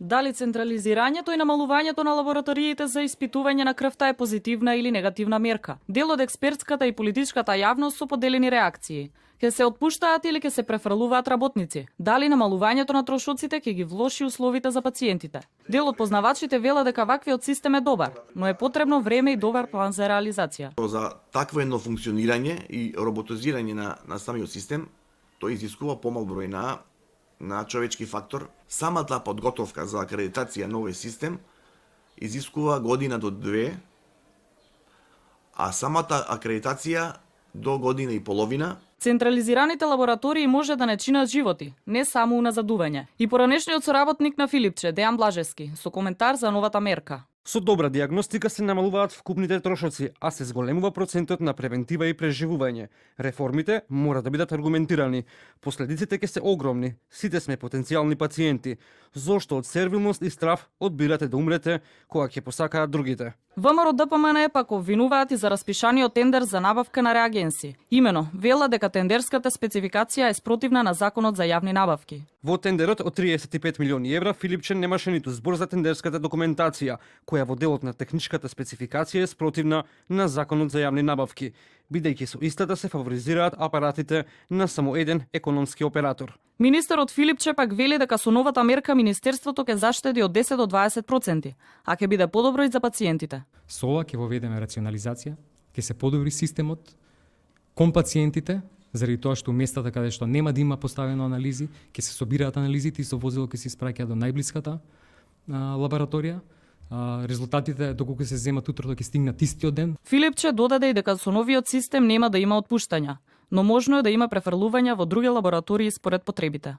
Дали централизирањето и намалувањето на лабораториите за испитување на крвта е позитивна или негативна мерка? Дел од експертската и политичката јавност со поделени реакции. Ке се отпуштаат или ке се префрлуваат работници? Дали намалувањето на трошоците ќе ги влоши условите за пациентите? Дел од познавачите вела дека ваквиот систем е добар, но е потребно време и добар план за реализација. За такво едно функционирање и роботизирање на самиот систем, тој изискува помал број на човечки фактор. Самата подготовка за акредитација на овој систем изискува година до 2, а самата акредитација до година и половина. Централизираните лаборатории може да не чинат животи, не само уназадување. И поранешниот соработник на Филипче, Дејан Блажевски, со коментар за новата мерка. Со добра диагностика се намалуваат вкупните трошоци, а се зголемува процентот на превентива и преживување. Реформите мора да бидат аргументирани. Последиците ќе се огромни. Сите сме потенцијални пациенти. Зошто од сервилност и страв одбирате да умрете кога ќе посакаат другите? ВМРО ДПМН пак обвинуваат и за распишаниот тендер за набавка на реагенси. Имено, вела дека тендерската спецификација е спротивна на Законот за јавни набавки. Во тендерот од 35 милиони евра Филипче немаше ниту збор за тендерската документација, која во делот на техничката спецификација е спротивна на Законот за јавни набавки, бидејќи со истата се фаворизираат апаратите на само еден економски оператор. Министерот Филипче пак вели дека со новата мерка Министерството ќе заштеди од 10 до 20%, а ќе биде подобро и за пациентите. Со ова ќе воведеме рационализација, ќе се подобри системот кон пациентите, заради тоа што местата каде што нема да има поставено анализи, ќе се собираат анализите и со возило ќе се испраќа до најблиската лабораторија. Резултатите доколку се земат утро ќе стигнат истиот ден. Филипче додаде и дека со новиот систем нема да има отпуштања, но можно е да има префрлувања во други лаборатории според потребите.